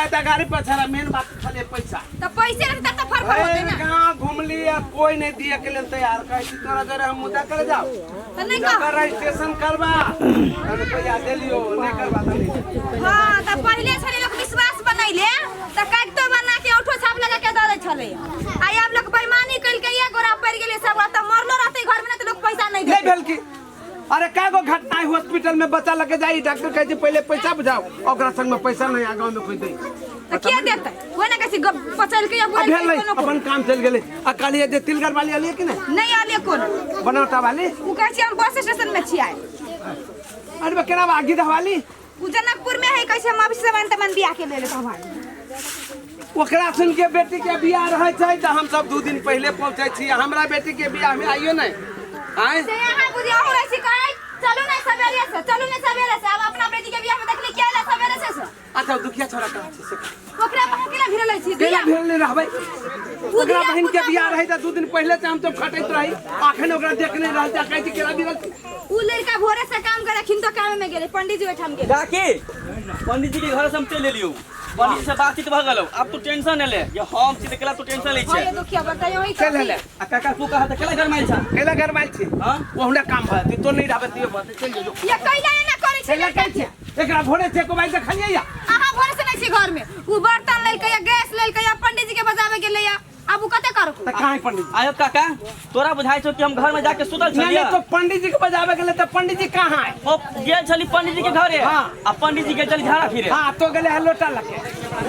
जाए त गाड़ी पर छला मेन बात छले पैसा। त पैसे रहतै त फरफर होतै भरि ना। गाँव घुमली आ कोई नहीं दिए के लेल तैयार। कहै छी तोरा जरे हम मुद्दा करे जाओ। त नहीं कह। जकर रजिस्ट्रेशन करबा तब रुपया देलियो, नहीं करबा त नहीं। हाँ, त पहिले छलै लोक विश्वास बनैले त कागतो बना के औठो छाप लगा के दऽ दै छलै। आ आब लोक बेईमानी कइलकै, एक गोरा पड़ि गेलै सब गोरा, त मरलो रहतै घर में न त लोक पैसा नहीं नहीं देतै। भेल की? अरे का गो घटना है हॉस्पिटल में बच्चा लगे जाई, डॉक्टर कहै छै पहिले पैसा बुझाओ, ओकरा संग में पैसा नहीं आ गांव में कोई दे। त के देतै? ओहि ने कहै छी पचलकै या आ भेल बुझलकै नहीं कोनो अपन काम चलि गेलै। आ कहलियै जे तिलगर वाली अलियै कि नहीं? नहीं आलिए कोनो। बनौटा वाली? उ कहै छी हम बस स्टेशन में छियै। अरे बा केना बा गिद्ध वाली? उ जनकपुर में है, कहै छै हम अभी सामान तमान बियाह के लेले तो हमार। ओकरा सुन के बेटी के बियाह रहै छै तऽ हम सब 2 दिन पहिले पहुँचै छी। हमरा बेटी के बियाह में आइयो नहीं आँय? से यहाँ बुझियो अहूँ रहै छी कहै चलू ने सवेरे से, चलू ने सवेरे से। अब अपना बेटी के बियाह में देखली के आएला सवेरे से। अच्छा दुखिया छोरा कहाँ छै से? ओकरा बहन केना भिड़ल रहै छी? केना भिड़ल नहि रहबै? उ ओकरा धिया बहिन के पुता बियाह रहै तऽ 2 दिन पहिले से हम सब खटैत रही, अखन ओकरा देख नहि रहल छै, कहै छी केना भिड़ल छी? उ लड़का भोरे से काम करे खिन तो काम में गेलै, पंडित जी ओहिठाम गेलै। काकी, पंडित जी के घर से हम चलि एलियौ, पंडित जी से बातचीत भऽ गेलौ। आब तू टेंशन नहि ले, जे हम छी तऽ केला तू टेंशन लै हाँ छै? ये दुखिया बताइयो ही चल ले। आ काका तू कहा तऽ केला गरमाइल छा? केला गरमाइल छी? हाँ? ओहुना काम भऽ जेतै, तो नहीं रहबै तैयो भऽ जेतै, चलि जो। ये कैला एना करै छै? केला कहै छै एकरा भोरे से एको बार देखलियै या? अहाँ भोरे से नहीं छी घर में। उ बर्तन लेलकै या गैस लेलकै या पंडित जी के बजावे गेलै या आब उ कते करकू? तऽ कहाँ है पंडित जी? आयो काका, तोरा बुझाइ छौ कि हम घर में जाके सुतल नहीं छलियै? नहीं, तो पंडित जी के बजावे गेलै तऽ पंडित जी कहाँ है? ओ गेल छली पंडित जी के घरे। हाँ। आ पंडित जी गेल छली झाड़ा फिरे। हाँ तो गेलै है लोटा लके।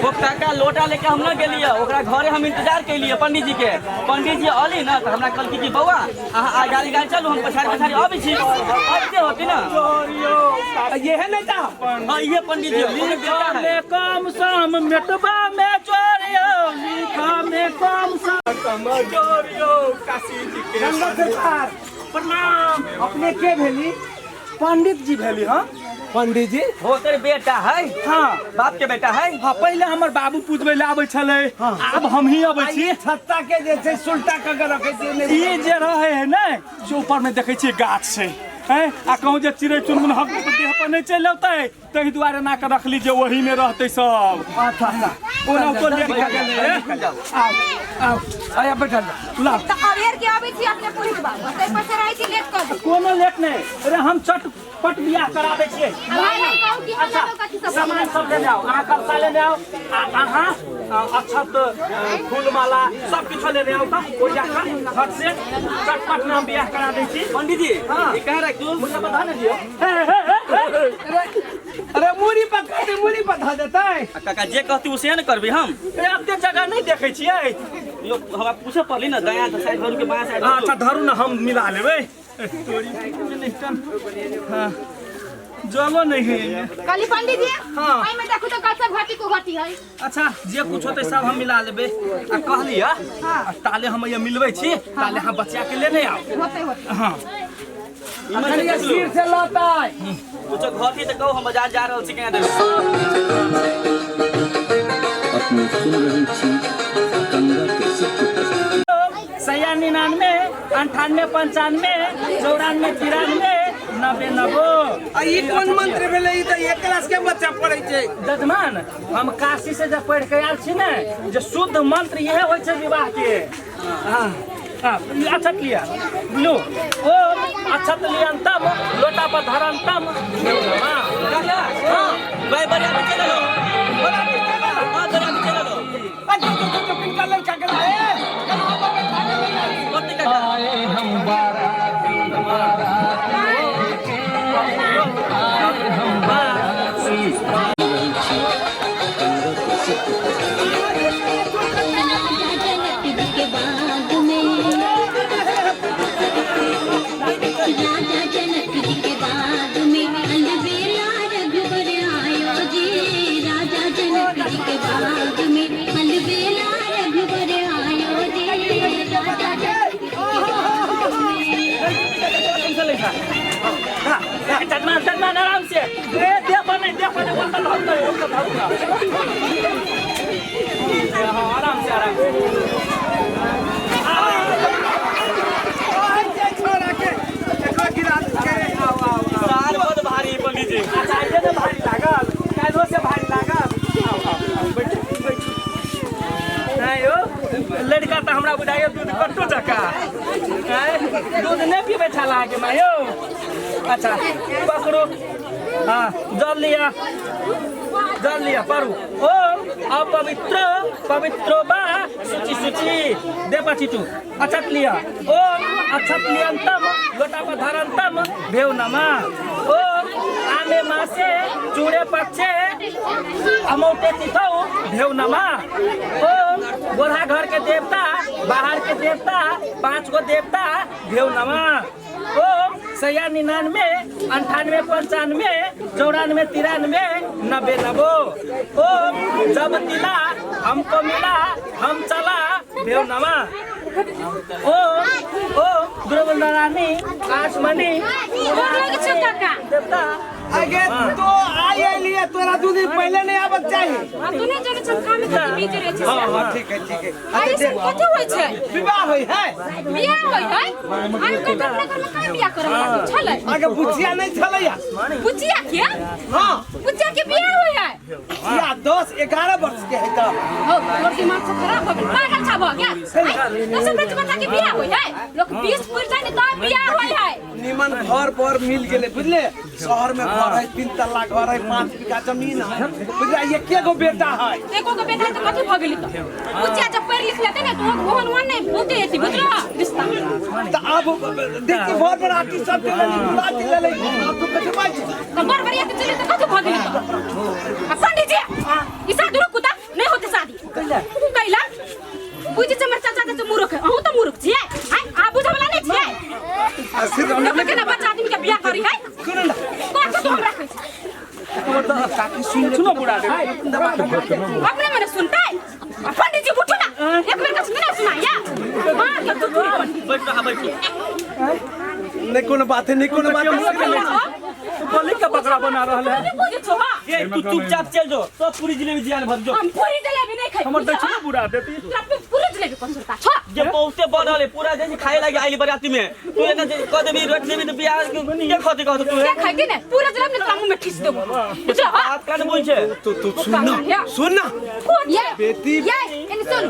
ओ काका लोटा लेके हम न गेलियै, ओकरा घरे हम इंतजार केलियै पंडित जी के। पंडित जी अली न तऽ हमरा कहलखिन कि बौआ अहाँ आ गाड़ी गाड़ी चलू, हम पछाड़ी पछाड़ी अबै छी। अबिते होती न। ये है नहीं था। हाँ इहे पंडित जी ओकर बेटा है। में कम सम मेटबा में जोड़ियो, लिखा में कम सम जोड़ियो काशी जी के। गंगा सरकार प्रणाम। अपने के भेली? पंडित जी भेली। हाँ पंडित जी ओकर बेटा है। हाँ बाप के बेटा है। हाँ पहिले हमर बाबू पूजबै लए आबै छलै, आब हमही अबै छी। छत्ता के जे छै सुलटा कऽ के रखै छियै नहि? ई जे रहे है ने से ऊपर में देखै छियै गाछ छै हैं, आ कहूँ जे चिड़ै चुनमुन हम देह पर नहि चलि औतै, ताहि दुआरे एना कऽ रखली जे ओही में रहतै सब। अच्छा अच्छा ओना तो ले के आओ आओ आया बैठल जा। ला। त अबेर के आबै छी अपने पुरहित बाबू, ताहि पर से रहै छी लेट कऽ दी। कोनो लेट नहि, अरे हम चटपट बियाह करा दै छियै। आब अहाँ कहू कि हम अच्छा लेबै कथी सब? सामान सब लेने आउ अहाँ, कलसा लेने आउ आ अहाँ अक्षत फूल माला सब किछो लेने आउ, तऽ ओहि जाकऽ घट से चटपट में हम बियाह करा दै छी। पंडित जी हाँ। ई कहाँ राखू? मुझे बता ने दियौ। हे, हे, हे, हे। अरे मूड़ी पर कहतै, मूड़ी पर धऽ देतै। आ काका जे कहती उसे ने करबी हम। ए, एते जगह नहि देखै छियै। यो हमरा पूछे पड़ली ना, दायां साइड धरू के बायां साइड धरू? अच्छा धरू ने, हम मिला लेबै। तोरी नहीं हाँ जलो नहीं है एहिमे। कहली पंडित जी, हाँ। एहिमे देखू तऽ कते घटी को घटी है। अच्छा जे कुछ होतै सब हम मिला लेबै। आ कहली आ ताले हम ये मिलबै छी, ताले अहाँ बच्चा के लेने आउ। होतै होतै। हाँ इमहर अखन से ये देख लू। सिर से लतै। कुछो घटी तऽ कहू, हम बाजार जा रहल छी, केना देबै? अपने सुन रहल छी गंगा कैसेट के प्रस्तुति। सैया 99 98 95 94 93 90 90। आ ई कोन मंत्र भेलै? ई तऽ एक क्लास के बच्चा पढ़ै छै। जजमान, हम काशी से जब पढ़ के आयल छी ने जे शुद्ध मंत्र इहे होइ छै विवाह के। हाँ हाँ, अक्षत लिया लू, ओम अक्षत लियंतम लोटा पर धरंतम। हाँ काका हाँ भाई बढ़िया में चलि एलौ। हाँ बढ़िया में चलि एलौ। आ जो जो जो किनका लड़का गेला ए केना पर बैठा के ले जाई। कते काका? सुन रहल छी गंगा कैसेट के प्रस्तुति। राजा जनक जी के बाग में, राजा जनक जी के बाग में अलबेला रघुबर आयो जी। राजा जनक जी के बाग में अलबेला रघुबर आयो जी। राजा जनक जी के बाग में। टेंशन लै छा। हाँ, जजमान जजमान आराम से। ए देह पर नहीं, देह पर नहीं, ओतऽ धरू ने, ओतऽ धरू ने। हाँ आराम से आराम से। ओहन जे छोरा के एकरा गिरा देलकै। साल बहुत भारी है पंडित जी। अच्छा आइए ने भारी लागल, काल्हिओ से भारी लागल। आओ आओ आओ बैठू। लड़का तऽ हमरा बुझाइए दूध कट्टू जकाँ। आँय, दूध नहि पीबै छल अहाँके माय यौ। अच्छा पकड़ू, हाँ जल लिअ, जल लिअ, पढ़ू। ओम अपवित्र पवित्रो बा शुचि शुचि दे पछिटू। अक्षत लिअ। ओम अक्षत लियन्तम लोटा पर धरन्तम भेव नमा। ओम आमे मासे चूड़े पक्षे अमौटे तिथौ भेव नमा। ओम गोरहा घर के देवता बाहर के देवता 5 गो देवता भेव नमा। ओम सया 99 98 95 94 93 90 नबो। ओम जब तिला हमको मिला हम चला भेव नमा। ओम ओम ध्रुव रानी आसमनी देवता। आगे तो आई लिए तोरा 2 दिन पहले नहीं आबक चाही। तू नहीं जाने छम काम में कथी बीते रहे छै। हां ठीक है ठीक है। अच्छा सब कथी होय छै? विवाह होय है। बियाह होय है? हम कत अपना घर में का बियाह करब लागी छलै? आगे बुचिया नहीं छलैया। बुचिया के? हां बुचिया के बियाह होय है। बुचिया 10 11 वर्ष के है त। हो तोर दिमाग से खराब हो गेल, पागल छा भ गेल। दस बच्चा बच्चा के बियाह होय है, लोग 20 पुर जाय ने तब बियाह होय है। निमन घर पर मिल गेले बुझले, शहर में घर है, 3 तल्ला घर है, 5 बीघा जमीन है बुझले, एके गो बेटा है। एको गो बेटा त कथि भ गेली त? बुचिया जब पढ़ लिख लेते ने तो ओहन ओहन नहीं बहुते एती बुझलो रिश्ता। त अब देखी घर पर आती सब के लेली बुला के लेली, अब तो कथि बात त बर बरिया के चले त कथि भ गेली त? आ पंडित जी ई शादी रुकू त नहीं होते शादी। कैला कैला बुझि छै हमर चाचा चाची मूर्ख है, अहूँ त मूर्ख छियै। आइ आ बुझै वाला नहीं छियै। लोक केना बच्चा आदमी के बियाह करी है? सुन न कथि तू हमरा कहै छी? काकी सुन सुनो बुढ़ा अपने मने सुनतै। पंडित जी उठू ना, एक बेर कछ नहीं सुनाया मार के तू पूरी पंडित। बैठ रहा बैठ। नहीं कोनो बात है, नहीं कोनो बात है। तू बोली के बकरा बना रहल है। ए तू चुपचाप चल जो, सब पूरी जिलेबी जियान भर जो। हम पूरी जलेबी नहीं खाइ। हमर दक्षिण बुढ़ा देती। तोरा पूरी जलेबी पसंद छो? जे बहुते बनल है पूरा जे खाए लागे आइली बराती में। तू एना जे कह देबी रोट लेबी त बियाह के खते कहत तू। के खाइती ने पूरा जलेबी ने तोरा मुंह में ठीस देबो बुझलो? बात कान बोल छे तू तू सुन ना, सुन ना ये बेटी ये एने सुन,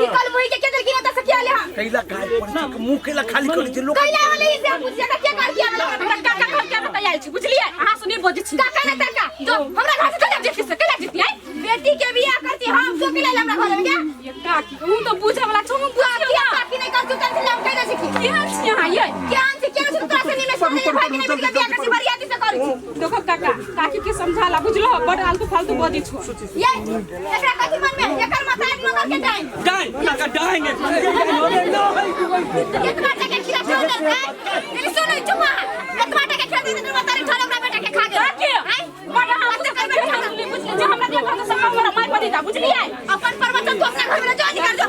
ई कल मुही के के देलकी ना त से किया ले हम कैला गाय पर छै मुंह कैला खाली करै छै लोक कैला वाले ई से बुझिया का के कर किया हमरा काका घर के बतायल छी बुझलिए? अहाँ सुनी बजै छी काका ने तका जो हमरा घर से चल जेती से कैला जेती आई बेटी के बियाह करती हम तो कैला हमरा घर में क्या? ये काकी हम तो बुझे वाला छौ, हम बुझियो ना काकी नहीं करती त हम कैला छी केहन छी अहाँ ये केहन छी केहन छी तोरा से नहीं में सुन भाई के नहीं बेटी के बियाह करती बरियाती से करै छी। देखो काका काकी के समझाला बुझलो, बड़ आलतू फालतू बजै छौ। ये एकरा कथि मन में एकर माता मगर के डाइन डाइन काका डाइन केतना टका खिला छौ ने ए सुन चुप केतना टका खिला दे तू माता रे ठोर ओकरा बेटा के खा गेल काकी बड़ हम पूजा कर बेटा बुझलिए जे हमरा देखा त सब हमरा मार पड़ी जा बुझलिए? अपन प्रवचन तू अपना घर में जो निकाल जो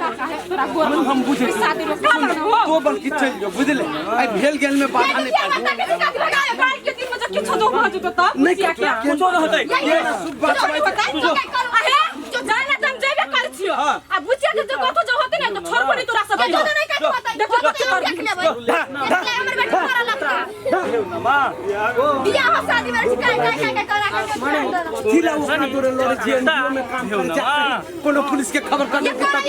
तोरा गोर हम बुझे शादी रो का मानो हो तो बल्कि चल जो बुझले, आई भेल गेल में बाधा नहीं पाई माता के निकाल भगाए काल के दिन में जब किछो दो भ जतो त नहीं बुझिया के कुछो न होतै। ये शुभ बात तू जो अहे जो जाना त हम जेबे कर छियो आ बुझिया के जो कथो जो होते ने त छोड़ पड़ी तोरा सब के नहीं काट पता देखो कथि देख लेबै देख ले हमर बेटी मारा लगता बियाह हो शादी में काय काय काय करा के जिला ओकरा तोरे लड़े छियै एनजीओ में काम कर जा कोनो पुलिस के खबर कर ये करा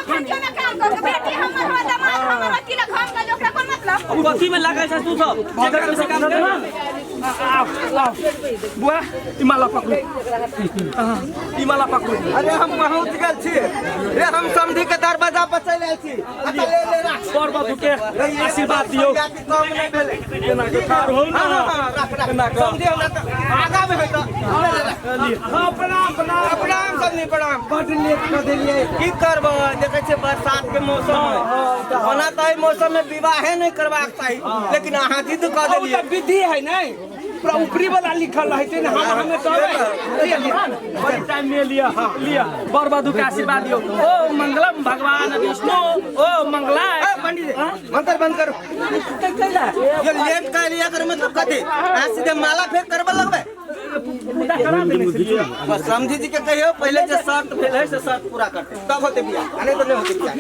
में काम कर बेटी हमर हो दामाद हमर हो तिलक हम कर ओकरा कोन मतलब? कथी में लागल छै तू सब जेकरा से काम कर। आओ आओ बुआ ई माला पकड़ू, ई माला पकड़ू। अरे हम पहुंच गेल छी रे, हम समधी के दरवाजा पर चलि आयल छी। अच्छा ले ले राख, पर बाबू के आशीर्वाद दियौ। कम नहीं भेलै केना के ठाढ़ होउ ना। हां हां राख राख समधी हमरा त आगा में है त ले ले राख। हां प्रणाम प्रणाम प्रणाम समधी प्रणाम। बड लेट क देलियै की करबै, देखै छियै बरसात के मौसम है, ओना त एहि मौसम में विवाहे नहीं करबाक चाही, लेकिन अहाँ जिद क देलियै। ओ त विधि है नहीं, पूरा ऊपरी वाला लिखल रहै छै ने, हम हमें तो बड़ी टाइम में लिया लिया बर बधू के आशीर्वाद दियो। ओ मंगलम भगवान विष्णु ओ मंगलाय। ए पंडित जी मंत्र बंद करू। कैला ये लेट का लिया कर मतलब कथि? अहाँ सीधे माला फेर करबे लगबै। पूजा करा देने छलियै। बस समधी जी के कहियो पहले जे शर्त भेल है से शर्त पूरा करते तब होते बियाह, नहीं तो नहीं होते बियाह।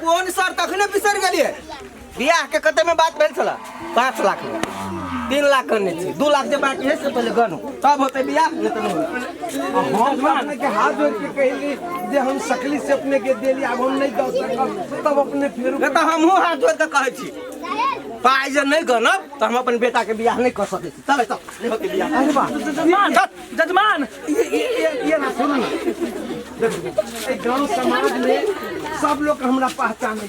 कोन शर्त अखने बिसरि गेलियै? बियाह के कते में बात भेल छला? 5 लाख में। 3 लाख गने छी, 2 लाख जे बाकी है से पहिले गनू, तब होते बियाह, नहीं तो नहीं होतै। हम अपने के हाथ जोड़ के कहली जे हम सकली से अपने के देली, आब हम नहीं दऽ सकब, तब अपने फेर नहीं तऽ हमहूँ हाथ जोड़ के कहै छी, पाइ जे नहि गनब तऽ हम अपन बेटा के बियाह नहि कऽ सकै छी। चल चल, नहि होतै बियाह। अरे वाह। जजमान, जजमान। ये ना, सुनू ना, देखू, एहि गांव समाज में सब लोग हमरा पहचाने,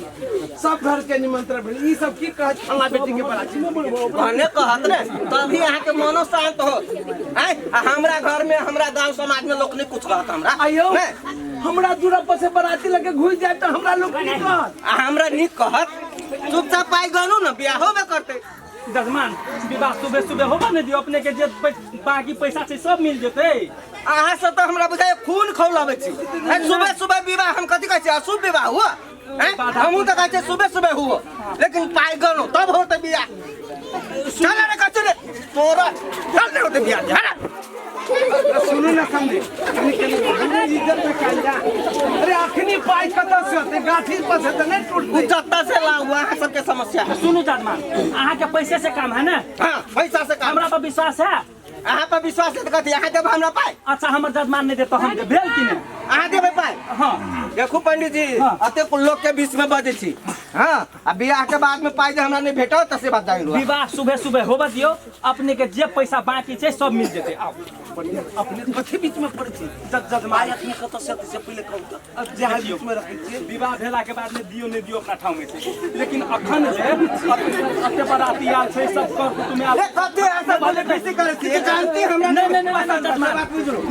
सब घर के निमंत्रण भेल। ई सब की कहत फलना बेटी के बड़ा कहने कहत ने तभी अहाँके मनो शांत होत। आँय, आ हमरा घर में, हमरा गांव समाज में लोग नहीं कुछ कहत हमरा। आइयो। नहि। हमरा दूरा पर से बराती लगे घुस जाए तो हमरा लोग की कहत? आ हमरा नीक कहत। चुपचाप पाइ गनू ने, बियाह होबे करतै। जजमान, विवाह सुबह सुबह होबा ने दियौ, अपने के जे बाकी पैसा छै सब मिल जेतै। अहाँ सब तऽ हमरा बुझाइ खून खौलाबै छी। आँय, सुबह सुबह विवाह, हम कथी कहै छी, अशुभ विवाह हुआ? आँय, हमहूँ तऽ कहै छियै सुबह सुबह हुआ, लेकिन पाइ गनू तब होतै बियाह। चल रे, कथी रे तोरा, चल, नहीं होतै बियाह, हट। सुनू ना समझे, कनी कनी हमरा इज्जत में काल जा। अरे, अखनी पाइ कतऽ से होतै? गाछी पर से तऽ नहीं उ टूटतै। जत्ता से लाऊ, अहाँ सबके समस्या है। सुनू जजमान, अहाँके पैसे से काम है ने? हाँ, पैसा से काम। हमरा पर विश्वास है? अहाँ पर विश्वास है तऽ कथी, अहाँ देबै हमरा पाइ? अच्छा, हमर जजमान नहि देत तऽ हम देब, भेल कि नहि? अहाँ देबै पाइ? हाँ। देखू पंडित जी, हाँ। अतेक लोग के बीच में बजै छी। हाँ, आ बियाह के बाद में पाइ जे हमरा नहीं भेटत तऽ से बात जानि लू। विवाह सुबह सुबह होबऽ दियौ, अपने के जे पैसा बाकी छै सब मिल जेतै। आउ। अपने कथी बीच में पड़ै छी? जजमान। पाइ अखनी कतऽ से होतै से पहिले कहू तऽ, जे अहाँ बीच में रखै छियै। विवाह भेला के बाद में दियो नहि दियो अपना ठाव में छै, लेकिन अखन जे अते बराती आयल छै, सब कर कुटुम्ब आयल। ए, कथी अहाँ सब बोले बेसी करै छी? जानती हमरा। नहीं नहीं नहीं नहीं, जजमान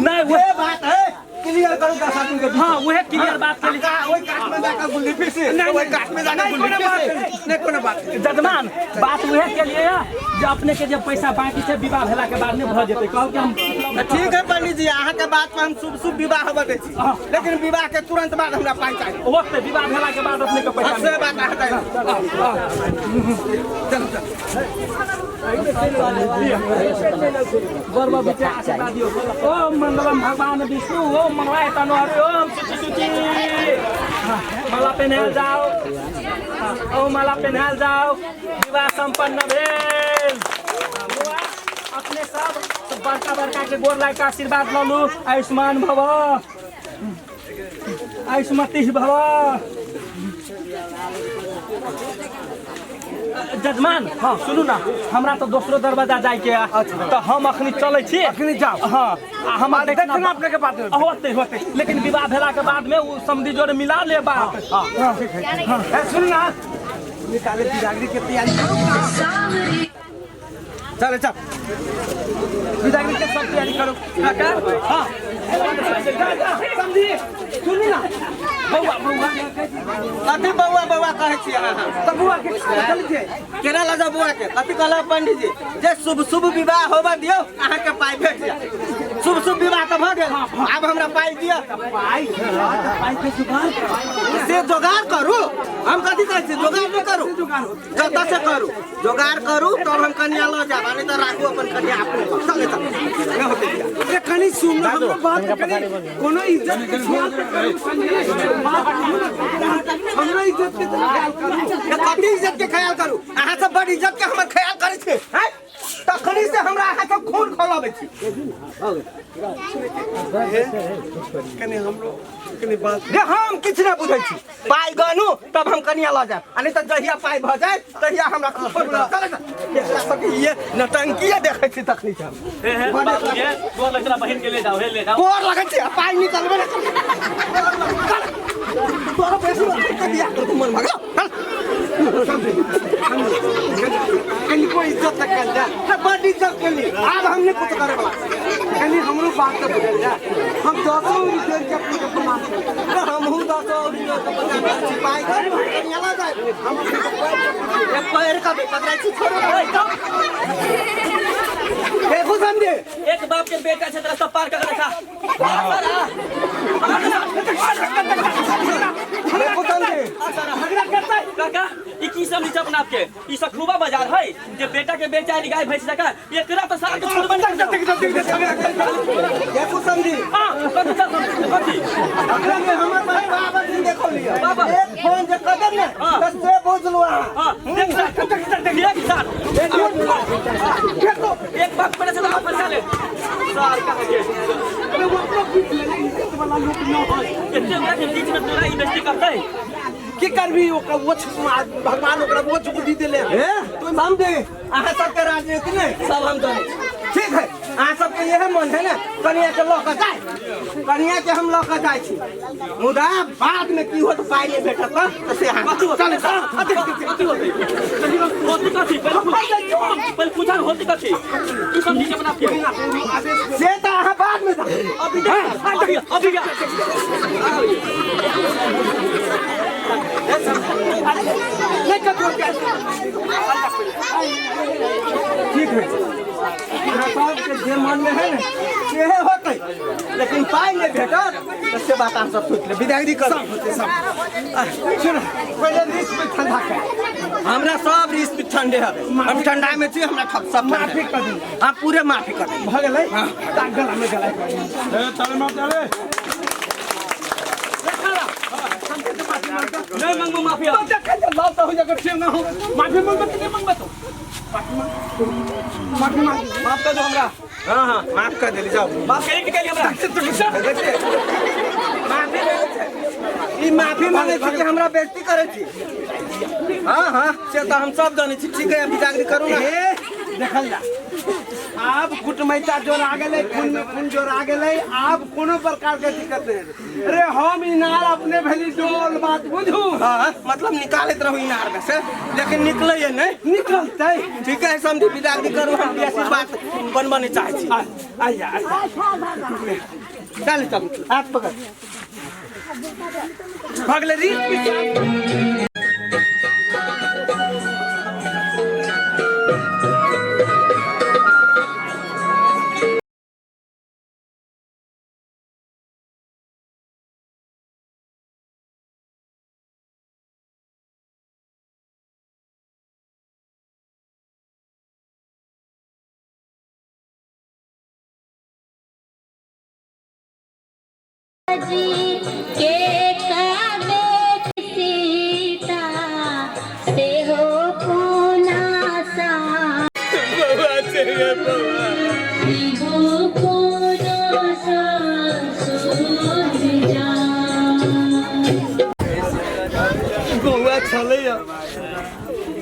नहीं, वो वह बात है, क्लियर करू 10 आदमी के बीच। हाँ, वह क्लियर बात के लिए। ओहि कात में जाकर गुल्ली फीसी, ओहि कात में जाकर नहीं, गुल्ली कोनो बात फीसी। नहीं, नहीं कोनो बात नहीं। जजमान, बात वह के लिए है जे अपने के जे पैसा बाकी छै विवाह भेला के बाद में भऽ जेतै, कहू कि हम तऽ ठीक है पंडित जी, अहाँ के बात पर हम शुभ शुभ विवाह होबऽ दै छी, हाँ। लेकिन विवाह के तुरंत बाद हमरा पाइ चाही। होतै, विवाह भेला के बाद अपने के पैसा से बात अहाँ चाही। बर बबीचे आशीर्वाद दियौ। ओम मंगलम भगवान विष्णु, ओम मंगलाय तनोहरि, ओम शुचि शुचि। हाँ, माला पेन्हायल जाओ। हाँ, ओम माला पेन्हायल जाओ। विवाह सम्पन्न भेल। हाँ, बौआ, अपने सब बड़का बड़का के गोर लागि के आशीर्वाद लऽ लू। आयुष्मान भव, आयुष्मती भव। जजमान, हाँ, सुनू ना, हमरा तऽ दोसरो दरवाजा जाइके है, तऽ हम अखनी चलै छी। अखनी जाउ। हाँ, आ हमर देखना अपने के बात में। होते होते, लेकिन विवाह भेला के बाद में उ समधी जोड़े मिला ले बात। हाँ, ठीक है। ए, सुन ना, निकाले बिदागरी के तैयारी करू। चल चल। बिदागरी के सब तैयारी करू। काका। हाँ, जा, जा, समझी, सुनू ना। बौआ, बौआ। कथी बौआ बौआ कहै छी अहाँ? तब बौआ के चल छै। केना लऽ जाउ बौआ के? कथी कहलक पंडित जी? जे शुभ शुभ विवाह होबऽ दियौ, अहाँके पाइ भेट जायत। शुभ शुभ विवाह तऽ भऽ गेल, आब हमरा पाइ दिअ। पाइ, पाइ के जुगाड़ करू। से जोगाड़ करू, हम कथी कहै छी, जोगाड़ नहि करू? जुगाड़ होतै। जतऽ से करू, जोगाड़ करू, तब हम कन्या लऽ जायब, आ नहि तऽ राखू अपन कन्या अपने पास। चले चल, नहि होतै बियाह। अरे, कनी सुन हमरो बात, कनी कोनो इज्जत के ख्याल तऽ करू। बात सुनू ना, हमरो इज्जत के तऽ ख्याल करू। ए, कथी इज्जत के ख्याल करू? अहाँ सब बड़ इज्जत के हमर ख्याल करै छी हैं? तखनी से हमरा अहाँ सब खून खौलाबै छी। कनी हमरो कनी बात। जे हम किछु नहि बुझै छी। पाइ गनू तब हम कनिया लऽ जायब, आ नहि तऽ जहिया पाइ भऽ जाय तहिया हमरा खून चल चल। एकरा सबके ये नटंकीये देखै छी तखनी से हम। हे हे बाबू, ये गोर लगला, बहिन के ले जाओ, हे, ले जाओ। गोर लगै छी आ पाइ निकलबे नहि करतै। चल, तोरा बेसी के बियाह कर मन भगा, चल। कनिको इज्जत तऽ कयल जाय। बड इज्जत केली, आब हम नहि कुछ करे वाला। कनी हमरो बात तऽ बुझल जाय। हम 10 रुपया के अपने के प्रणाम करब। हमहूँ 10 रुपया के छी, पाइ गन कनिया लऽ जाय। हम एक पैर कभी पकड़ै छी, छोड़ो। देखू समझे। एक बाप के बेटा छै, रास्ता पार कर रखा। देखू समझे। झगड़ा करतै काका, ई की सब नीचे अपना आपके? ई सखरुबा बाजार है जे बेटा के बेचारी गाय भैंस जका? एकरा तऽ सारा के छोड़बे नहीं करतौ। देखू समझी। हां, कथी चल, कथी? अखन में हमर भाई बाबा जी देखो लियो। बाबा। एक फोन जे कदम ने हाँ। तऽ से बुझलु अहाँ। हां, देख साथ, देख साथ। एक बाप पड़े से तो फंसा ले सार कहाँ के। अरे वो अपनो पीट लेने इज्जत वाला लोग न है। एते ओकरा के बीच में तोरा ई बेइज्जती करतै। की करबी ओकरा वो भगवान ओकरा वो बुद्धि देले ए समझे अहाँ सबके राजनीति नहीं सब हम जानै छी। ठीक है, अहाँ सबके इहे मन है ने कनिया के लऽ कऽ जाय, कनिया के हम लऽ कऽ जाइ छी, मुदा बाद में की होत पाइ नहि भेटत तऽ से अहाँ कथी होतै? चलू, कथी होतै? होती कथी? पहिले पूछा ने होती कथी? तू सब नीचे बना के। से तऽ अहाँ बाद में जाउ। अभी जा, अभी अभी जा। नहीं ककरो के। ठीक है, अहाँ सबके जे मन में है ने सेहे होतै, लेकिन पाइ नहि भेटत तऽ से बात अहाँ सब सोचि लेब। विदागरी करू। सब होतै सब। सुन पहिले रिस्क में ठंडा कर। हमरा सब रिस्क ठंडे हवे, हम ठंडा में छी, हमरा सब ठंडा। माफी कर दी। हाँ पूरे माफी कर दी। भऽ गेलै ताक गला में गला। ए चले मार चले। नहीं मांगू माफी। तो देखे जे लाल तो हो जाकर ठेंगा हो। माफी मांगबे कि नहीं मांगबे तो? माफी मांग। माफ कर दो हमरा। हाँ हाँ माफ कर देली जाओ। माफ करी के हमरा। माफी ई माफी मांगे छी कि हमरा बेइज्जती करै छी? हाँ हाँ से तऽ हम सब जानै छी। ठीक है, विदागरी करू ना। ए देखल जा आब कुटमैता जोड़ा गेलै, खून में खून जोड़ा गेलै, आब कोनो प्रकार के दिक्कत नहीं। अरे हम इनार अपने भेली डोल बात बुझू। हाँ मतलब निकालैत रहू इनार में से, लेकिन निकलैए नहीं। निकलतै। ठीक है समझी, विदागरी करू, हम बेसी बात बनबऽ नहि चाहै छी। आ जा चल चल हाथ पकड़। भगले रीत पिछा। जी के काबे सीता से हो पूना सा हो पूना सा सूझ जा। बौआ छलैया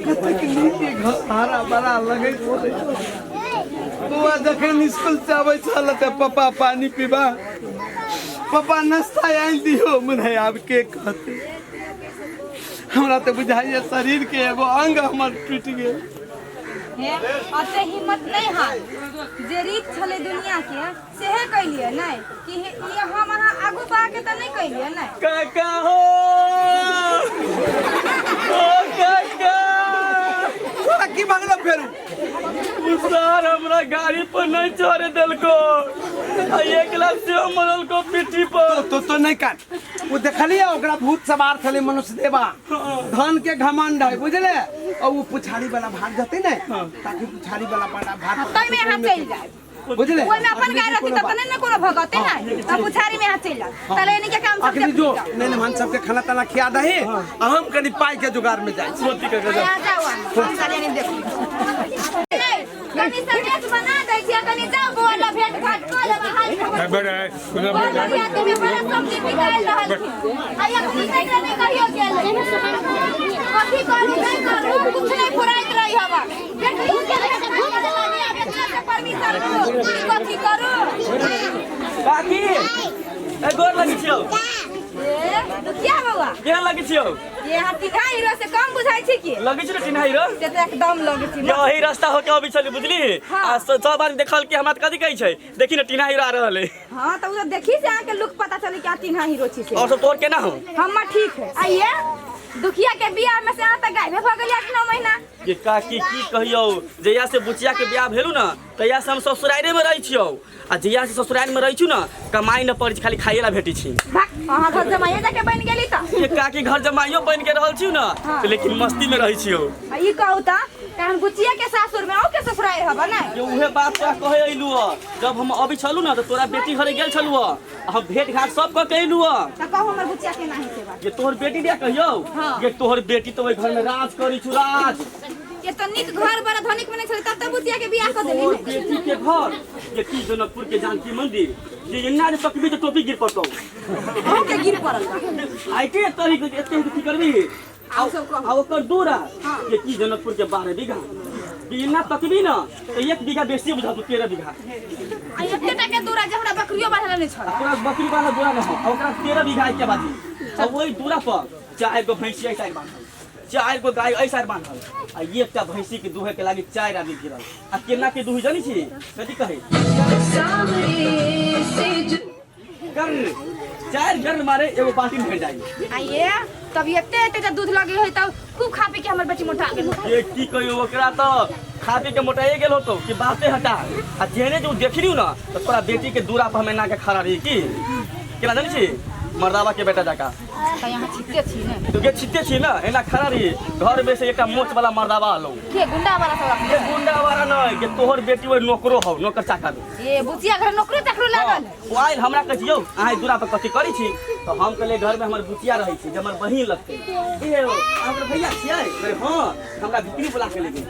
कतेक नीक घर हरा भरा लगैत छलै। बौआ जखन स्कूल से आबै छल तऽ पापा पानी पीबा, पापा नाश्ता आनि दियौ। मुदा आब के कहतै, हमरा तऽ बुझाइए शरीर के एगो अंग हमर टूटि गेल। अते हिम्मत नहीं हाल जे रीत छलै दुनिया के सेहे कैलियै नहीं कि ई हम अहाँ आगू बढ़ के तऽ नहीं कैलियै नहीं। काका हो ओ काका तोरा की भगलो फेरू? सर हमरा गाड़ी पर नहीं चढ़े देलको, आ 1 लाख से मरलको पीठी पर। तो नहीं काट। वो देखलिए ओकरा भूत सवार छलै मनुष्य देवा, धन के घमंड है बुझले, और वो पुछारी वाला भाग जते ने ताकि पुछारी वाला बड़ा भाग तै में अहाँ चलि जाए बुझले। ओइ में अपन गाय रहती तब ने कोनो भगते नै, तब पुछारी में अहाँ चलि जाए तले एनी के काम सब अखनी जो नहीं नहीं हम सबके खाना ताना खिया दही, आ हम कनी पाई के जुगाड़ में जाय छी। यहाँ जाओ हम साले एनी देखू कनी सनेस बना दै छी, कनी जाओ बौआ ल भेट घाट क लेब। हाल खबर बड़ा है बड़ बरियाती में बड़ा सब्जी बिकायल रहल छी, आ अखनी तक नहीं कहियो गेल। कथी करू नहीं करू कुछ नहीं फुराइत रही हवा। बेटी के बेटा से परमिशन लो कथी करू। काकी ए गोर लगै छियौ। ए तो क्या बौआ केहन लगै छियौ? ये यहाँ टिन्हा हीरो से कम बुझाइ छै की? लगै छै ने टिन्हा हीरो? से तऽ एकदम लगै छै। यही रास्ता होके अबै छली बुझली, आ सब आदमी देखल के हमरा कथी कहै छै, देखी ने टिन्हा हीरो आ रहल है। हाँ तऽ उ देखी से अहाँ के लुक पता चली कि अहाँ टिन्हा हीरो छी से। और सब तोर केना हो? हमर ठीक है। आइए दुखिया के बियाह में से अहाँ तऽ गायबे भऽ गेलियै 8-9 महीना। ये काकी की कहियौ, जहिया से बुचिया के बियाह भेलू ना तहिया से हम ससुरारे में रहै छियौ, आ जहिया से ससुराल में रहै छु ना कमाई न पड़ै छै, खाली खाइए ला भेटै छी। भाग अहाँ घर जमाइए जाके बनि गेली तऽ। ये काकी घर जमाइयो बनि के रहल छियौ ना, लेकिन मस्ती में रहै छियौ। आ ई कहू तऽ तहन बुचिया के सासुर में औ के ससुराल हबा नै? ये उहे बात तोरा कहे अइलू ह, जब हम अबै छलू ना तऽ तोरा बेटी घरे गेल छलू ह, हम भेट घाट सब कऽ के अइलू ह। तऽ कहू हमर बुचिया के नाही से बात। ये तोहर बेटी दिया कहियौ? हाँ। ये तोहर बेटी तो ओहि घर में राज करै छु राज। ये तो नीक घर बड़ा धनिक बने छले तब तब बुचिया के बियाह क देली तोर बेटी के घर ये की जनकपुर के जानकी मंदिर जे एना जे तकबी तऽ टोपी गिर पड़तौ। अहूँ के गिर पड़ल बा। हाइटे तरी के एते की करबी? आउ सब कहू। आ ओकर दूरा ये की जनकपुर के 12 बीघा कि एना तकबी न तऽ 1 बीघा बेसी बुझातौ 13 बीघा। आ एते टा के दूरा जे हमरा बकरियो बान्हल नहि छल। आ तोरा बकरी बान्हल दूरा न हौ, आ ओकरा 13 बीघा के बाजी। आ ओहि दूरा पर 4 गो भैंसी एहि साइड बान्हल, 4 गो गाय एहि साइड बान्हल, आ एकटा भैंसी के दुहे के लागी 4 आदमी गिरल। आ केना के दुही जानी छी? कथी कहै? गर 4 गर मारे एगो बाल्टी में भेट जाई। आ ये तब एते एते जे दूध लगे होई तब खूब खा पी के हमर बेटी मोटा गेल। ये की कहियो ओकरा तो खा पी के मोटाए गेल होतो कि बाते हटा। आ जेने जो देखलियो ना तो तोरा बेटी के दूरा पर हम एना के खड़ा रही की केना जानी छी? मर्दावा के बेटा जाका। त यहाँ छिते छी ने। तो के छिते छी ना एना खड़ा रही घर में से एकटा मोच वाला मर्दावा आलो। के गुंडा वाला सब रखले? ये गुंडा वाला न के तोहर बेटी ओइ नौकरो हौ, नौकर चाकर। ये बुचिया घर नौकरो चाकरो लागल। ओ आयल हमरा कहै छी यौ अहाँ दूरा पर कथी करै छी? तो हम कहलियै घर में हमर बुचिया रहै छै जे हमर बहिन लगतै। ए हमर भैया छियै? कहै हँ। हमरा भितरी बुला के ले गेल।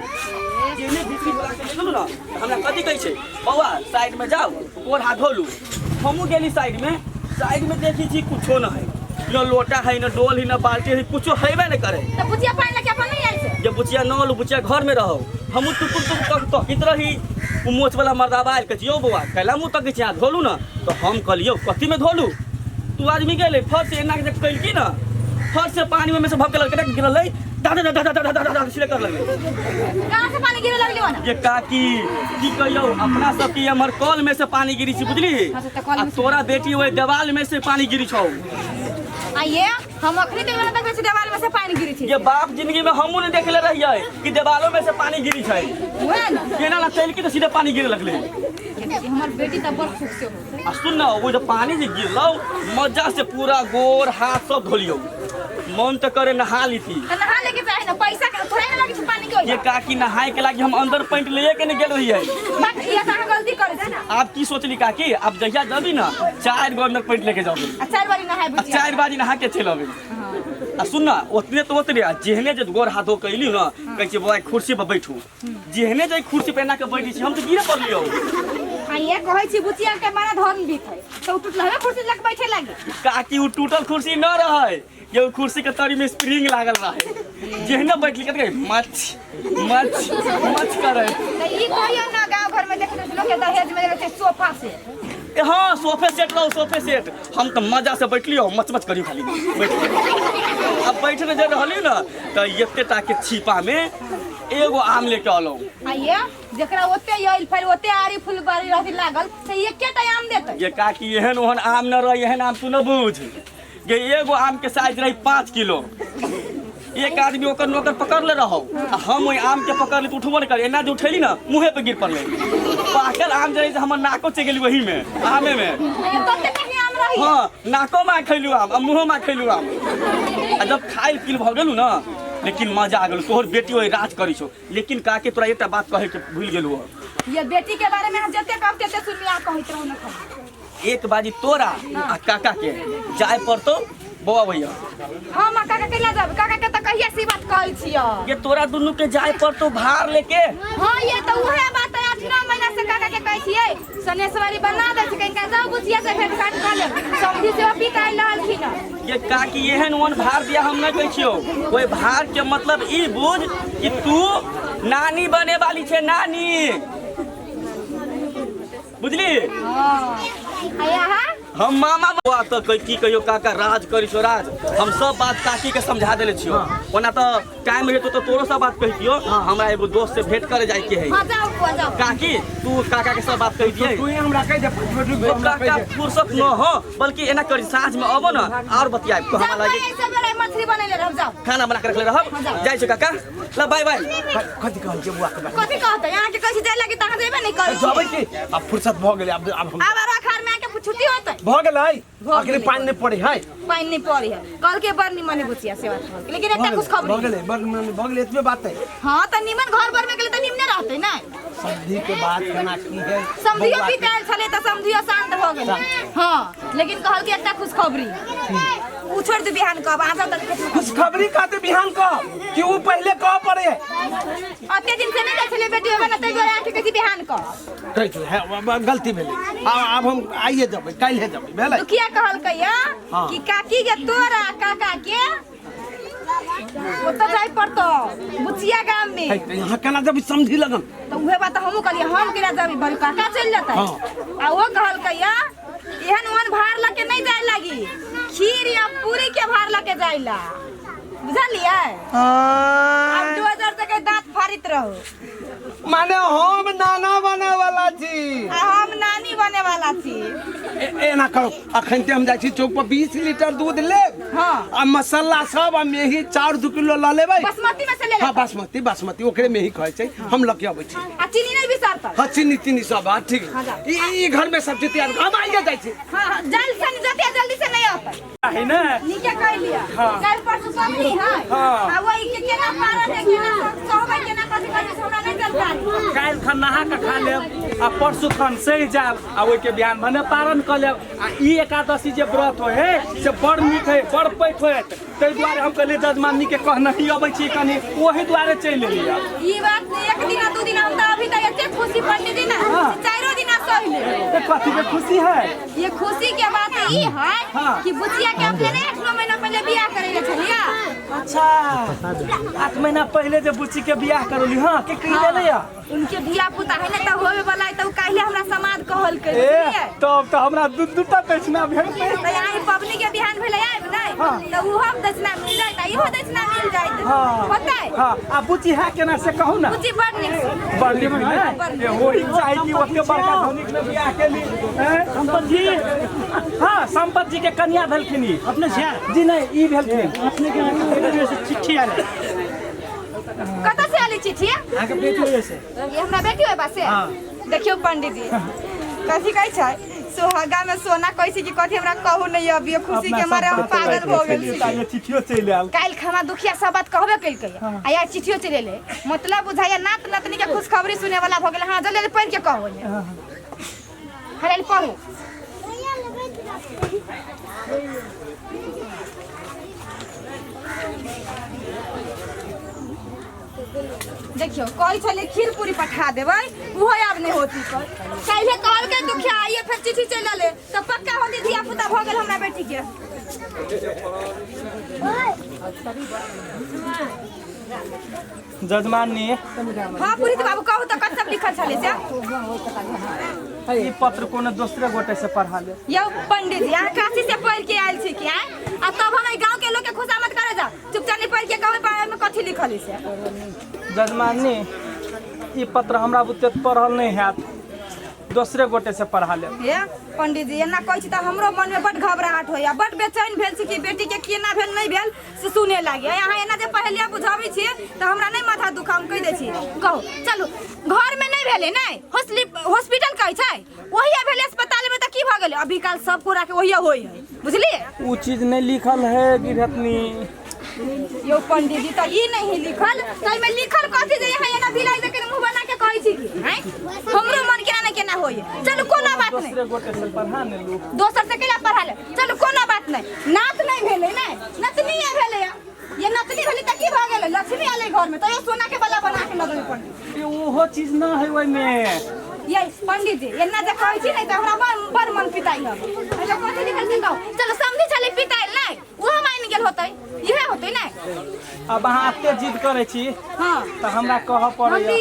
जेने भितरी बुला के ले गेलु न हमरा कथी कहै छै बौआ साइड में जाउ गोर हाथ धोलू। हमहूँ गेली साइड में, साइड में देखी छी कुछो न है, न लोटा है न डोल है न बाल्टी है, कुछो हेबे न करे। त बुचिया पानि लके अपन नहीं आयल छै? जे बुचिया न आयल, बुचिया घर में रहो। हमहूँ टुकुर टुकुर तक तकित रही। ओ मोच वाला मर्दाबा आयल कहै छी यौ बौआ कैला मुँह तकै छी, अहाँ धोलू न? तो हम कहलियौ कथी में धोलू? तू आदमी गेलै फर्श एना के कैलकी न, फर्श से पानी में से भपके लगलै, गिरलै दादा दादा दादा दादा दादा सिले कर लगलै। कहाँ से पानी गिरे लगलै ओना? ये काकी की कहियौ अपना सब के हमर कल में से पानी गिरी छी बुझली? हाँ, तऽ कल आ में से- तोरा बेटी ओहि देवाल में से पानी गिरी छौ। आ ये हम अखनी तक ना देखै छी देवाल में से पानी गिरी छी। ये बाप जिंदगी में हमहूँ नहीं देखले रहियै कि देवालो में से पानी गिरी छै। उहे न। केना ना चलि के तऽ सीधे पानी गिरे लगलै। हमर बेटी तऽ बड़ खुश हो। आ सुन न ओ जे पानी जे गिरलौ मजा से पूरा गोर हाथ सब धोलियौ, मन तऽ करे नहा लीती। तऽ नहा लेके चाही ना, पैसा के थोड़े ना लगे छै पानी के। ये काकी नहाय के लागी हम अंदर पैंट लेके के नहीं गेल रहियै। बात ये तऽ अहाँ गलती करै छी। आप की सोचली काकी आप जहिया जबी ना 4 गो अंदर पैंट लेके जाबी। आ 4 बारी नहाय बुचिया। 4 बारी नहा के चलि अबी। आ सुन ना ओतने तो ओतने आ जेहने जे गोर हाथ धो के अइली ना कहै छी बौआ कुर्सी पर बैठू, जेहने जे कुर्सी पर एना के बैठै छी हम तऽ गिरे पड़लियौ। आ ये कहै छी बुचिया के मारा धन बीत है तऽ उ टूटल हवे कुर्सी लग बैठे लागी। काकी उ टूटल कुर्सी न रहै, ये उ कुर्सी के तरी में स्प्रिंग लागल रहै, जेहने बैठली कहै मच मच मच करे। तऽ ई कहियो ना गांव घर में देखै लोग के दहेज में देबै छै सोफा सेट। ए हाँ सोफे सेट रहो सोफे सेट, हम तऽ मजा से बैठलियो मच मच करियो खाली बैठ। अब बैठने जे रहली ना तऽ एते टा के छिपा में एगो आम लेके अलौ। आ ये जकरा ओते आयल फेर ओते आरी फूल बारी रहती लागल से एकेटा आम देतै। ये काकी एहन ओहन आम न रही, एहन आम तू न बुझ गे एगो आम के साइज रही 5 किलो। एक आदमी ओकर नौकर पकड़ले रहो आ हम ओहि आम के पकड़ली तऽ उठबो नहि करे, एना जे उठेली ना मुँहे पे गिर पड़लै। पाकल आम जे रही से हमर नाको चलि गेली वही में आमे में। हाँ नाको में खैलू आम आ मुँहो में खैलू आम। आ जब खाइल पील भऽ गेलू ना लेकिन मजा आ गेल। तोहर बेटी ओहि राज करै छौ, लेकिन काके तोरा एकटा बात कहै के भूलि गेलू। ये बेटी के बारे में हम जते कहब तते सुनबी, आ कहैत रहू न खाली। एक बाजी तोरा आ काका के जाय पड़तौ बौआ भैया। हम आ काका के ला जाब, काका के त कहिया से बात कहै छियै। ये तोरा दुनू के जाय पड़तौ भार लेके। हां ये त उहे बात है, 8-9 महीना से काका के कहै छियै सनेसवारी बना दै छै, कहिनका जाउ बुचिया से भेंट घाट कर लेब। समधी से पी के आइल रहलखिन। ये काकी एहन ओहन भार दिया हम नहीं कहै छियौ, ओहि भार के मतलब ई बुझ कि तू नानी बने वाली छै, नानी बुझली। हां हम मामा बौआ तऽ कह की कहियो काका राज करी छो राज। हम सब बात काकी के समझा देले छियो। ओना तऽ टाइम हेतौ तऽ तोरो सब बात कहितियो। हमरा एगो दोस्त से भेंट करे जाय के है। हां जाओ बुआ जाओ। काकी तू काका के सब बात कहि दियै। तू हमरा कहि दे, 5 मिनट रुक, हमरा कहि काका दे। फुर्सत न हो बल्कि एना करी साँझ में अबो न और बतियाब। तो हमरा जाओ, लागे ऐसे बेरा मछली बनैले रहब जाओ। खाना बना के रखले रहब। जाइ छौ काका, ल बाय बाय। कथि कहल छै बुआ के बारे? कथि कहतै? अहाँ के कहै छी जाय लागी त अहाँ जेबे नै करै। जबै की? आब फुर्सत भऽ गेलै, आब आब हम आब आरो अखाड़ में आके छुट्टी होतै। भऽ गेलै, भऽ अखनी गेलै। पानि नहि पड़ै है। पानि नहि पड़ै है। कल के बड़ निमन है बुचिया से बात कहलकै, लेकिन एकटा खुशखबरी भऽ गेलै, बड़ निमन भऽ गेलै, एतबे बात है। हां त निमन घर बर में गेलै त निमने रहतै नै। समधी के बात केना की है? समधियो बौआ पी के आयल छलै त समधियो शांत भऽ गेलै। हां लेकिन कहलकै एकटा खुशखबरी, उ छोड़ दे बिहान कहब अहाँ जाउ तऽ खेत। खुशखबरी कहते बिहान कह कि ऊ पहले कह पड़े। अते दिन से नहीं जाइ छलै बेटी होबे न तै दुआरे अहाँके कहै छी बिहान कह। कहै छलै है, गलती भेलै। आब हम आइए जेबै, काल्हे जेबै, भेलै। दुखिया कहलकै या हाँ। कि काकी के तोरा काका के ओतऽ जाय पड़तो बुचिया गाम में। है, तऽ यहाँ केना जेबै समझी लगन? तऽ उहे बात हमहूँ कहलियै, हम केना जेबै, बड़ी काका चलि जेतै। हाँ। आ ओ कहलकै या एहन ओहन भार लऽ के नहीं जाय लागी, खीर या पूरी के भार लऽ के जाय ला, बुझलियै? आब 2000 तक के दांत फाड़ित रहो। माने हम नाना बने वाला छी आ हम नानी बने वाला छी। एना करो, अखन ते हम जाइ छी चौक पर 20 लीटर दूध लेब। हाँ। आ मसाला सब आ मेही चाउर 2 किलो लऽ लेबै। बासमती में से ले हाँ, लेबै। बासमती, बासमती ओकरे मेही कहै छै, हम लऽ के अबै छी। आ चीनी नहीं बिसरतै। हाँ, चीनी तीनी सब, हाँ ठीक। हाँ, जाओ। ई घर में सब चीज तैयार, हम आइए जाइ छी। हाँ, हाँ, जल्द से नहीं जते जल्दी से नहीं अतै। है ना? नीके कह लिया। हाँ। काल्हि परसू पबनी है। हाँ। आ वही के केना पारन है, केना सहबै, केना कथी कथी से हमरा नहीं जानकारी। काल्हि खन नहा के खा लेब आ परसू खन सहि जायब आ ओहिके बिहान भने पारण कऽ लेब। आ ई एकादशी जे व्रत होइ है से बड़ नीक है, बड़ पैठ होयत, ताहि दुआरे हम कहलियै जजमानी के कहनही अबै छी कनि, ओहि दुआरे चलि एलियै। ई बात नहीं, एक दिन दू दिन, हम तो अभी तक एते खुशी पंडित जी ना, हाँ। चारो दिन सहि लेबै। ए, कथी के खुशी है? ये खुशी के बात ई है हाँ। कि बुचिया के अपने नहीं 8-9 महीना पहले बियाह करे ले छलिया। अच्छा, 8 महीना पहले जे बुच्ची के बियाह करौली, हाँ, के की देले या? उनके धिया पुता है ना त होवे वाला है, त उ काल्हे हमरा समाद कहलकै, ए, बुझलियै? तब त हमरा दू दूटा दक्षिणा भेटतै। त यहाँ पबनी के बिहान भेलै आबि नै, हाँ। त उहो दक्षिणा मिल जाइत, इहो दक्षिणा मिल जाइत। हाँ। होतै? हाँ, आ बुच्ची है केना से कहू ना? बुच्ची बड़ नीक छै। बड़ नीक है? बड़ नीक। ए, वही चाही कि ओते बड़का धनिक में बियाह केली। हैं? संपत जी। हाँ, संपत जी के कन्या भेलखिन ई। अपने छियै? जी नहीं, ई भेलखिन। अपने के बेटी से चिट्ठी आयल है। कतऽ से आयल चिट्ठी? अहाँके बेटी होइए से। ये हमरा बेटी होय बा से। हाँ। देखियौ पंडित जी कथी कहै छै, सोहागा में सोना कहै छै कि कथी, हमरा कहू नहीं अभी खुशी के मारे हम पागल भऽ गेल छी। ये चिट्ठियो चलि आयल। काल्हि खमा दुखिया सब बात कहबे केलकै आ यार चिट्ठियो चलि एलै, मतलब बुझाइया नात नतनी के खुशखबरी सुने वाला भऽ गेल। हाँ जल्दी जल्दी पढ़ि के कहू। हरे पढ़ू। देखियौ कहै छलै खीर पूरी पठा देबै, उहो आब नहि होती। पर काल्हे कहलकै दुखिया आइए, फेर चिट्ठी चलि एलै तऽ पक्का होती धिया पुता भऽ गेल हमरा बेटी के। जजमानी। हाँ पुरोहित बाबू कहू तऽ कत सब लिखल छलै से? ई पत्र कोनो दोसरे गोटे से पढ़ा ले। यौ पंडित जी अहाँ काशी से पढ़ के आयल छी कि आँय? आ तब हम एहि गाँव के लोग के खुशामद करे जाउ, चुपचाप नहीं पढ़ के कहबै में कथी लिखल है से। जजमानी ई पत्र हमरा बुते पढ़ल नहीं हैत, दोसरे गोटे से पढ़ा ले। हे पंडित जी एना कहै छी तऽ हमरो मन में बड घबराहट होइया, बड बेचैन भेल छी कि बेटी के केना भेल नहीं भेल से सुने लागे। अहाँ एना जे पहेलिया बुझाबै छी तऽ हमरा नहीं माथा दुखा, हम कहि दै छी। कहू चलू घर में नहीं भेलै नै, हॉस्पिटल कहै छै वही भेलै अस्पताल में, तऽ की भऽ गेलै? अभी काल सब कोरा के वही होइ है, बुझलियै? उ चीज नहीं लिखल है गिरहतनी। यौ पंडित जी तऽ ई नहीं लिखल, ताहिमे लिखल कथी जे यहाँ एना भिलाई दे के मुँह बना के कहै छी कि हैं? हमरो मन केना ने केना होइए। चलू कोनो बात नहीं, दोसरे गोटे से पढ़ा ने लू। दोसर से केला पढ़ा ले, चलू कोनो बात नहीं। नात नहीं भेलै नै, नतनीए भेलै। ये नतनी भेलै तऽ की भऽ गेलै? लक्ष्मी आलै घर में तैयो सोना के बला बना के लगलै पंडित। ए, ओहो चीज न है ओहिमे। ये पंडित जी एना जे कहै छी नै तऽ हमरा बड़ मन पिताइ हब। अच्छा कथी लिखल छै कहू? चलू समझी छलै पिताइ नै, ओहो मानि गेल होतै, इहे होतै नै। अब अहाँ एते जिद करै छी हाँ तऽ हमरा कहऽ पड़ैया।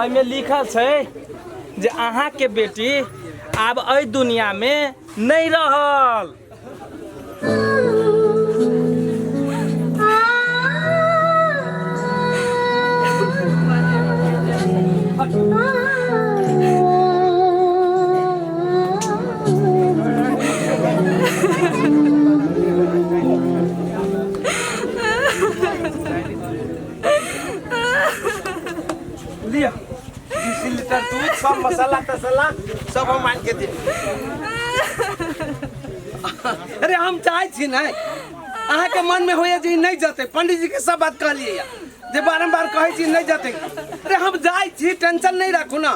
एहिमे लिखल छै जे अहाँके बेटी आब एहि दुनिया में नहीं रहल। लिअ 20 लीटर दूध, सब मसाला तसाला सब हम आनि के देब। अरे हम चाहै छी नै, अहाँके मन में होइए जे ई नहीं जेतै, पंडित जी के सब बात कहलियै जे बारम्बार कहै छी नहीं जेतै। अरे हम जाइ छी, टेंशन नहीं राखू ना,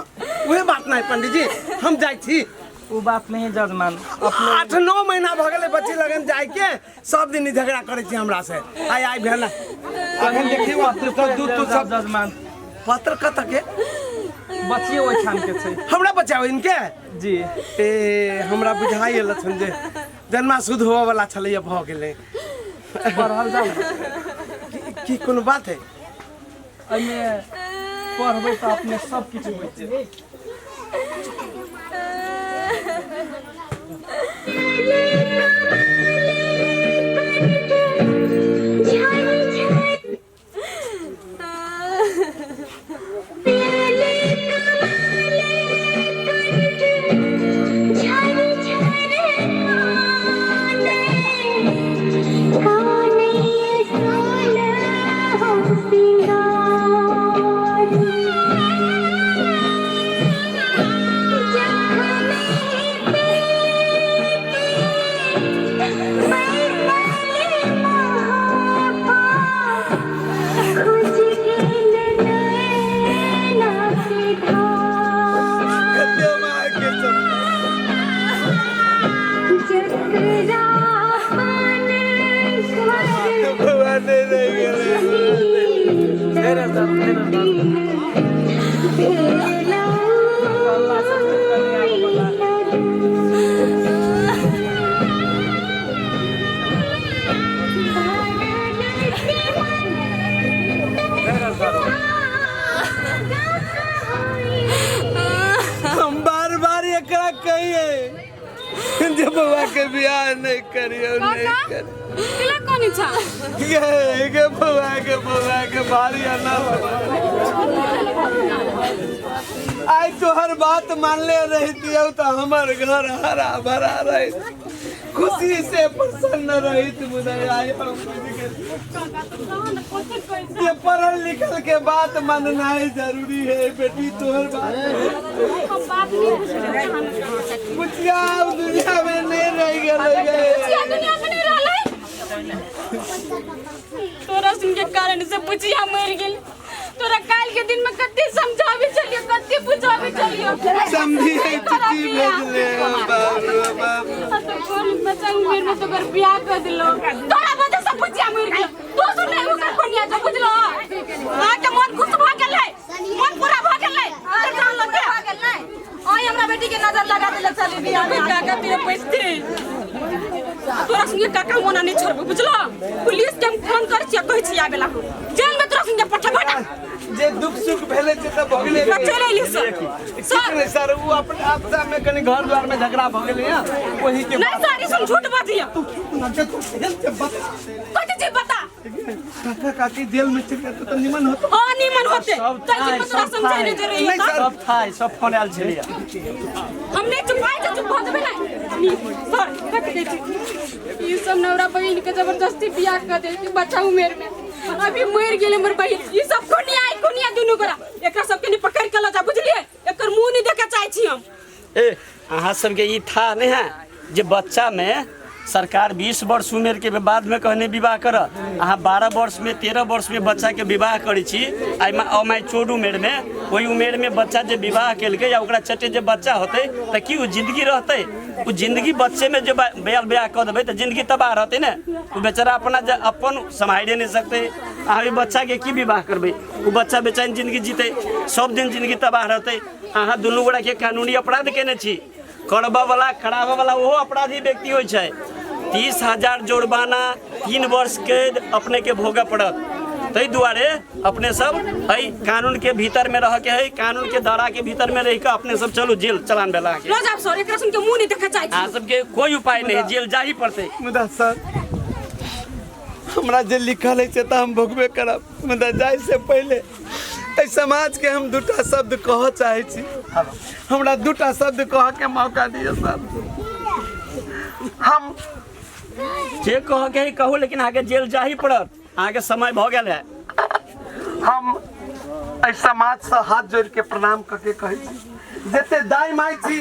उहे बात नहीं पंडित जी, हम जाइ छी। ओ बात नहीं जजमान। अपने 8-9 महीना भऽ गेलै बच्ची लगन जाइके, सब दिन ई झगड़ा करै छी हमरा से। आइ आइ भेल अखन देखियौ पत्र दूध तूध सब। जजमान पत्र कतऽ के? बच्चिए ओहिठाम के छै। हमरा बचाओ इनके? जी। ए हमरा बुझाइ लछन जे जन्मा शुद्ध होबऽ वाला छलैया, भऽ गेलै। पढ़ल जाउ। की कोनो बात है? एहिमे पढ़बै तऽ अपने सब किछु बुझि जेबै। कते मार के सब भगवान नहीं रहि गेलै। हम बार बार एकरा कहिए जे बउआ के बियाह नहीं करियो, नहीं काका? करियो। केला कोनी छा? ये के बउआ के भारी ना। आइ तोहर बात मानले रहितियौ तो हमर घर हरा भरा रहित, खुशी से प्रसन्न रहित। मुदा आइ हम बुझि गेलियै जे पढ़ल लिखल के बात माननाइ जरूरी है। बेटी तोहर बात हम बात नहीं बुझलियै। बुचिया आब दुनिया में नहीं रह गेलै गे। बुचिया दुनिया में नहीं रहलै। तोरा सुन के कारण से बुचिया मर गेल। तोरा काल के दिन में कते समझावे चलियो, कते बुझावे चलियो। समझी है चिट्ठी भेजले। बाप रे बाप। आ तो कौन बच्चा उम्र में तो कर बियाह कर दिलो। तोरा वजह से बुचिया मर गेल। तू सुन ले ओकर कोनिया जो बुझलो। अहाँ के मन खुश भऽ गेलै, मन पूरा भऽ गेलै। तोर जान लग भऽ गेल नै। आइ हमरा बेटी के नजर लगा देलक चली बियाह में। काका तेरे पैसे तोरा संगे काका मोना नहीं छोड़बो, बुझलो? पुलिस के हम फोन कर छियै, कहै छियै आबे ला। जेल में तोरा संगे पठेबो ना। जे दुख सुख भेलै से तऽ भऽ गेलै। चलि अयली सर। सर नहीं सर, वो अपने आपसा में कनी घर द्वार में झगड़ा भऽ गेलै हँ, ओही के। नहीं सर, ई सुन झूठ बजिया। तू ना तू जेल से बता। कथी चीज बता? काका काकी जेल में चल जाते तो निमन होतो। हाँ निमन होते। सब चल थाय, जी तोरा सब समझाइ थाय। नहीं दे रही नहीं है। सर। सब थाय, सब फोन आयल छलैया। हम नहीं चुपाई छै, चुप भऽ जेबै ने। सर कट दै छी। ई सब नवरा बहिन के जबरदस्ती बियाह कर दे बच्चा उमेर में। अभी मर गेल हमर बहिन। ई सब कोनिया आई कोनिया दुनू गोरा एकरा सबके नहीं पकड़ के ल जा, बुझलिए? एकर मुंह नहीं देखे चाहे छी हम। ए अहाँ सबके ई था नहीं है जे बच्चा में सरकार 20 वर्ष उमेर के बाद में कहने विवाह कर, अहाँ 12 वर्ष में 13 वर्ष में बच्चा के विवाह करै छी। अमाय चोट उमेर में, ओहि उमेर में बच्चा जे विवाह केलकै या ओकरा चटे जे बच्चा होतै तऽ की ओ जिंदगी रहतै? ओ जिंदगी बच्चे में जे ब्याह ब्याह कऽ देबै तऽ जिंदगी तबाह रहतै ने। ओ बेचारा अपना जे अपन सम्हारिए नहि सकतै। अहाँ ओहि बच्चाके की विवाह करबै? ओ बच्चा बेचारी जिंदगी जीतै, सब दिन जिंदगी तबाह रहतै। अहाँ दुनू गोटाके कानूनी अपराध केने छी। करबऽ वाला कराबऽ वाला ओहो अपराधी व्यक्ति होइ छै। 30,000 जुर्माना, 3 वर्ष कैद अपने के भोगऽ पड़त। ताहि दुआरे अपने सब एहि कानून के भीतर में रह के है, कानून के दायरा के भीतर में रह के अपने सब चलू जेल चलान भेला अहाँके। लऽ जाब सर, एकरा सुन के मुंह नहीं देखे चाहे छी। अहाँ सबके कोई उपाय नहीं, जेल जाही पड़तै। मुदा सर हमरा जे लिखल है से तऽ हम भोगबे करब। मुदा जाय से पहिले एहि समाज के हम दूटा शब्द कहऽ चाहै छी। हमरा दूटा शब्द कहऽ के मौका दिअ सर। हम जे कहऽ के है कहू, लेकिन अहाँके जेल जाही पड़त। अहाँके समय भऽ गेल है। हम एहि समाजसँ हाथ जोड़ि के प्रणाम कऽ के कहै छी, जते दाइ माइ छी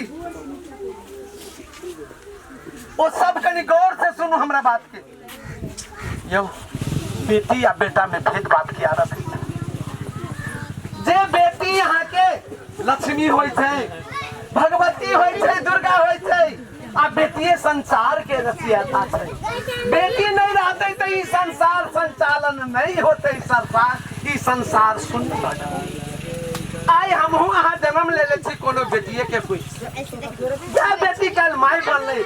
ओ सब कनि गौर से सुनू हमरा बात के। यौ बेटी आ बेटा में भेद भाव के आदत है। जे बेटी अहाँ के लक्ष्मी होइ छै, भगवती होइ छै, दुर्गा होइ छै, आ बेटिए संसार के रचयिता छै। बेटी नहीं रहते तो ई संसार संचालन नहीं होते, संसार ई संसार शून्य भऽ जायत। आइ हमहूँ अहाँ जन्म लेले छी कोनो बेटिए के कोइ, जै बेटी काल्हि माय बनलै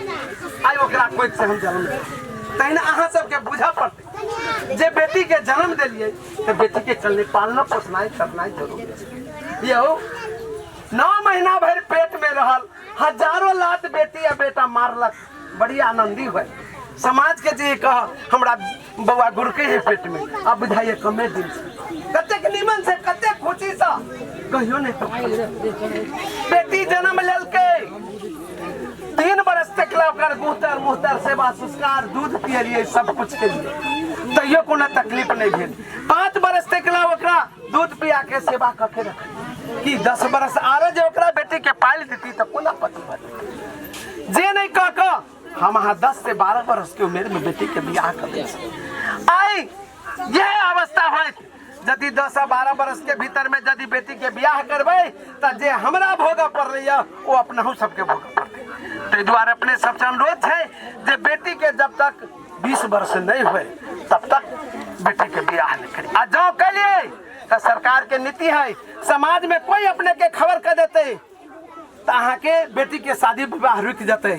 आइ ओकरा कोइ से हम जन्म लेलियै। तहिना अहाँ सबके बुझऽ पड़तै जे बेटी के जन्म देलियै तऽ बेटी के चलने पालना पोसनाइ करनाइ जरूरी छै। यौ 9 महीना भरि पेट में रहल, हजारों लात बेटी आ बेटा मारलक, बड़ी आनंदी हुए समाज के जे कह हमरा बौआ गुरके है पेट में, अब बुझाइए कमे दिन से कतेक निमन से कतेक खुशी से कहियो नहीं। तो बेटी जन्म लेलकै 3 बरस तक ला ओकर गुहतर मुहतर सेवा संस्कार दूध पियलियै सब कुछ केलियै, तैयो कोनो तकलीफ नहीं भेल। 5 बरस तक ला ओकरा दूध पिया के सेवा कऽ के रखलियै कि 10 बरस आरो जे ओकरा बेटी के पालि देती तऽ कोना पति भऽ जेतै। जे नहीं कह कऽ हम अहाँ 10 से 12 बरस के उम्र में बेटी के बियाह कर दै छी। आइ यह अवस्था होइत यदि 10 आ 12 बरस के भीतर में यदि बेटी के बियाह करबै तऽ जे हमरा भोगऽ पड़लैया ओ अपनहु सबके भोगऽ पड़तै। ताहि दुआरे अपने सबसे अनुरोध छै जे बेटी के जब तक 20 वर्ष नहीं हुए तब तक बेटी के बियाह नहीं करी। आ जँ कलिए तऽ सरकार के नीति है समाज में कोई अपने के खबर कर देते तऽ अहाँके बेटी के शादी विवाह रुकि जेतै,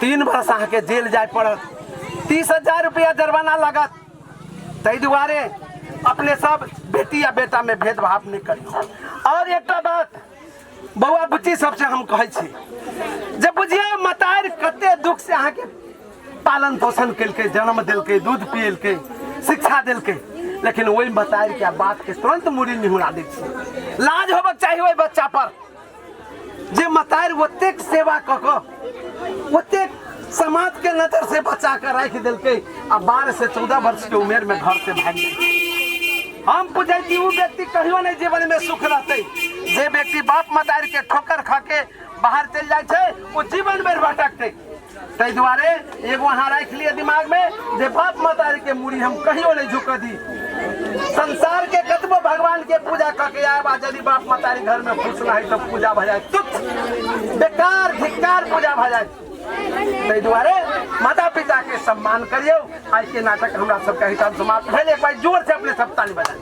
3 वर्ष अहाँके जेल जाय पड़त, 30,000 रुपया जुर्माना लागत। ताहि दुआरे अपने सब बेटी आ बेटा में भेदभाव नहीं करियौ। और एकटा बात बौआ बुच्ची सबसे हम कहै छी जे बुझियौ मतारि कते दुख से अहाँके पालन पोषण केलकै, जन्म देलकै, दूध पियलकै, शिक्षा देलकै, लेकिन ओहि मतारि के बाप के तुरंत मुड़ी निहुरा दै छै। लाज होबक चाही ओहि बच्चा पर जे मतारि ओतेक सेवा कऽ कऽ ओतेक समाज के नजर से बचा कर राखि देलकै आ 12 से 14 वर्ष के उमेर में घर से भागि गेलै। हम बुझै छी ओ व्यक्ति कहियो नहीं जीवन में सुख रहतै। जे व्यक्ति बाप मतारि के ठोकर खा के बाहर चलि जाइ छै ओ जीवन भरि भटकतै। ताहि दुआरे एगो अहाँ राखि लिअ दिमाग में जे बाप मतारि के मूड़ी हम कहियो नहीं झुकऽ दी। संसार के कतबो भगवान के पूजा कऽ के आयब आ यदि बाप मतारी घर में खुश नहीं तो पूजा भऽ जायत तुच्छ, बेकार धिक्कार पूजा भऽ जायत। ताहि दुआरे माता पिता के सम्मान करियौ। आइ के नाटक हमरा सबके एहिठाम समाप्त भेल। एक बार जोर से अपने सब ताली बजा।